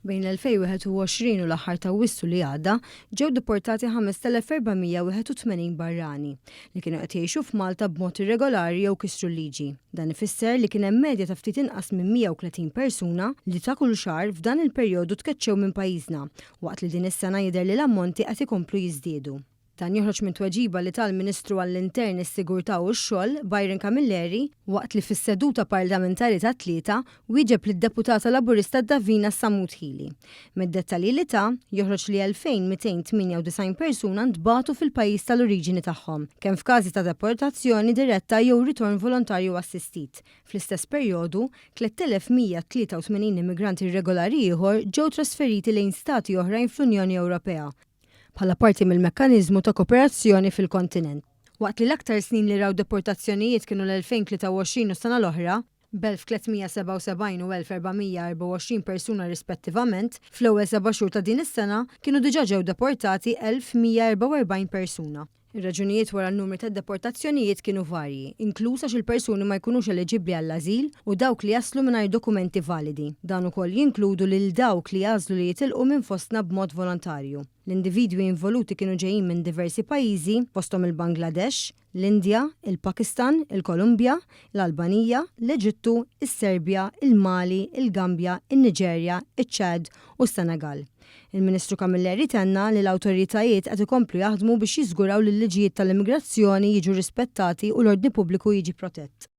Bejn l-2021 u l-aħħar t'Awwissu li għadda, ġew deportati 5,481 barrani li kienu qed jgħixu f'Malta b'mod irregolari jew kisru l-liġi. Dan ifisser li kien hemm medja ta' ftit inqas minn 130 persuna li ta' kull xahar f'dan il-perjodu tkeċċew minn pajjiżna, waqt li din is-sena jidher li l-ammonti qed ikomplu jiżdiedu. Dan joħroġ minn tweġiba li ta l-Ministru għall-Intern, is-Sigurtà u x-Xogħol, Byron Camilleri, waqt li fis-seduta parlamentari tat-Tlieta wieġeb lid-Deputata Laburista Davina Sammut Hili. Mid-dettalji li ta, joħroġ li 2,298 persuna ntbagħtu fil-pajjiż tal-oriġini tagħhom, kemm f'każi ta' deportazzjoni diretta jew ritorn volontarju assistit. Fl-istess perjodu, 3,183 immigrant irregolari ieħor ġew trasferiti lejn stati oħrajn fl-Unjoni Ewropea, bħala parti mill-mekkaniżmu ta' kooperazzjoni fil-kontinent. Waqt li l-aktar snin li raw deportazzjonijiet kienu l-2023 u s-sena l-oħra, b'1,377 u 1,424 persuna rispettivament, fl-ewwel seba' xhur ta' din is-sena kienu diġà ġew deportati 1,144 persuna. Ir-raġunijiet wara n-numri tad-deportazzjonijiet kienu varji, inkluż għax il-persuni ma jkunux eliġibbli għall-ażil u dawk li jaslu mingħajr dokumenti validi. Dan ukoll jinkludu lil dawk li jagħżlu li jitilqu minn fostna b'mod volontarju. L-individwi involuti kienu ġejjin minn diversi pajjiżi, fosthom il-Bangladesh, l-Indja, il-Pakistan, il-Kolumbja, l-Albanija, l-Eġittu, is-Serbja, il-Mali, il-Gambja, in-Niġerja, iċ-Chad u s-Senegal. Il-Ministru Camilleri tenna li l-awtoritajiet qed ikomplu jaħdmu biex jiżguraw li l-liġijiet tal-immigrazzjoni jiġu rispettati u l-ordni pubbliku jiġi protett.